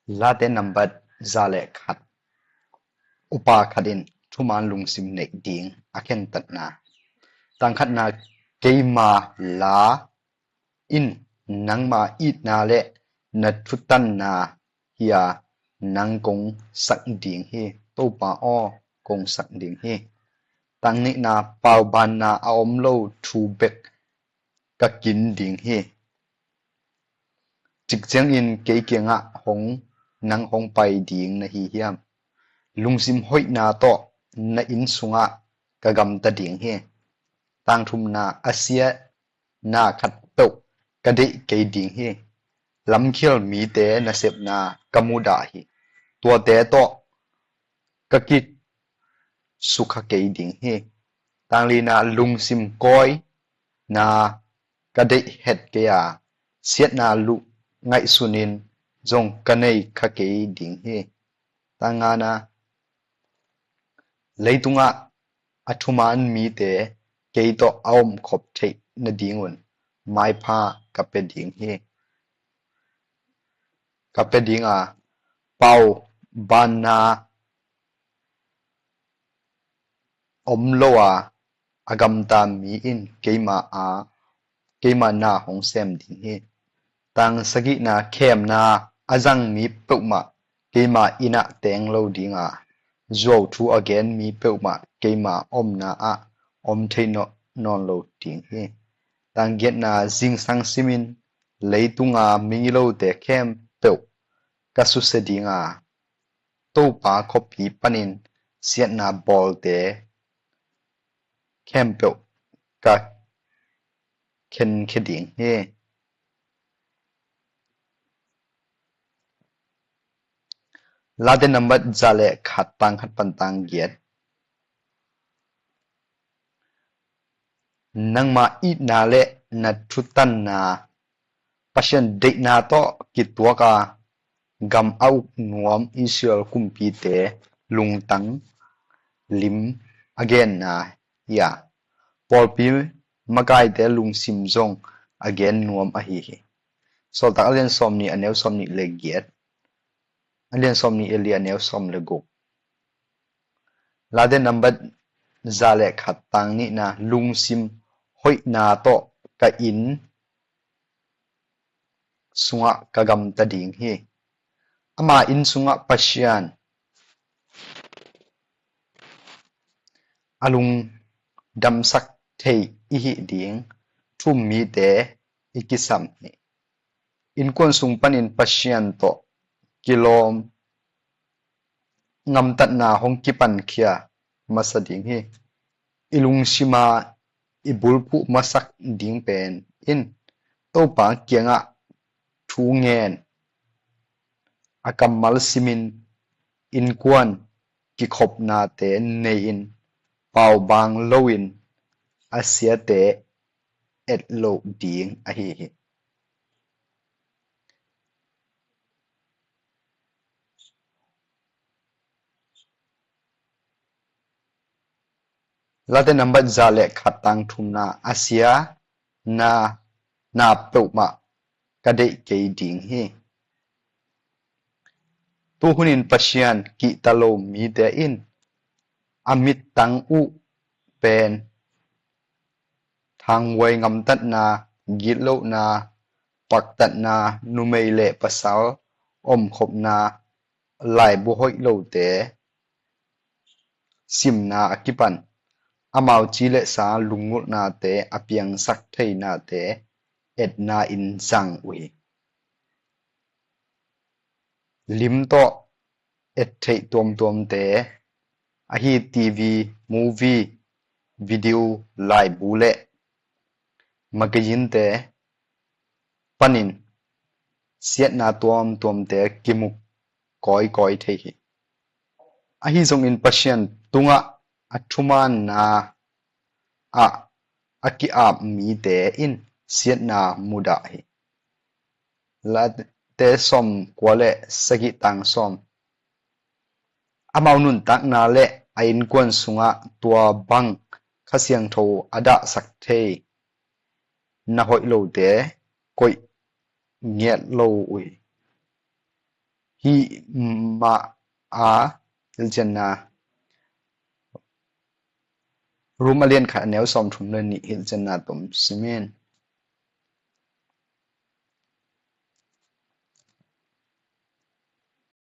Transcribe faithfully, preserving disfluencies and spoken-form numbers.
Late nambat za le khat. Upa khat in thuman lungsim neih ding a khentatna. Tang khatna, keima la in nangma itna le na thutanna hi a, nang kong sak ding hi. Topa aw, kong sak ding hi. Tang nihna, paubanna a om lo thu bek ka kin ding hi. Cik ciangin kei kiangah hong, nang hong pai ding na hi hiam? Lungsim hoihna tawh na inn sungah ka gamta ding hi. Tang thumna, a sia na khat peuh ka deih kei ding hi. Lamkhial mite nasepna ka mudah hi. Tuate tawh ka kisukha kei ding hi. Tang lina, lungsim kawina ka deih het kei a, siatna luh ngaihsunin zong ka nei kha kei ding hi. Tang ngana, leitungah a thuman mite kei tawh a omkhop theih nadingun maipha ka pia ding hi. Ka pia ding a, paubanna om lo a, a gamta mi in keima a, keima na hong sem ding hi. Tang sagihna, khemna a zang mi peuhmah keima inn ah teng lo ding a, zuauthu a gen mi peuhmah keima omna ah om thei nawn lo ding hi. Tang giatna, zingsang simin leitunga migilote khempeuh ka susia ding a, Topa khuapi panin siatna bawlte khempeuh ka khenkhia ding hi. Late nambat za le khat, tang khat pan tang giat. Nangma itna le na thutanna, Pasian deihna tawh kituak a, gam a uk nuam Israel kumpite lungtang lim a genna hi a, pawlpi makaite lungsim zong a gen nuam ahi hi. Sawltak a lian sawmnih, a neu sawmnih le giat, a lian sawmnih le li, a neu sawm le guk. Late nambat za le khat, tang nihna, lungsim hoihna tawh ka inn sungah ka gamta ding hi. Ama inn sungah Pasian a lungdamsak thei i hih ding thu-um mite i kisam hi. Innkuan sung panin Pasian tawh kilawm gamtatna hong kipankhia masa ding hi. I lungsima i bulphuh masak ding pen in Topa kiangah thu ngen, a kammal simin, innkuan kikhopnate nei-in, paubang loin a siate et loh ding ahi hi. Late nambat za le khat, tang thumna, a sia na, na peuhmah ka deih kei ding hi. Tuhunin Pasian kihta lo mite in a mittang uh pen thanghuai gamtatna, gitlohna, paktatna, numei le pasal omkhopna, laibu hoih lote simna a kipan, amau ci le sa lunggulhnate a piangsak theinate etna in zang uh hi. Lim tawh et theih tuamtuamte ahi T V, movie, video, laibu le magazine-te panin siatna tuamtuamte kimu kawikawi thei hi. Ahi zongin Pasian tungah a thumaanna ah a ki-ap mite in siatna mudah hi. Late sawmkua le sagih, tang sawm. Amau nuntakna le a innkuan sungah tua bang Kha Siangtho a dahsak thei na hoih lote koih ngiat lo uh hi. hih mah a hilhcianna, Rom a lian khat a neu sawmthum le nih hilhcianna tom simen.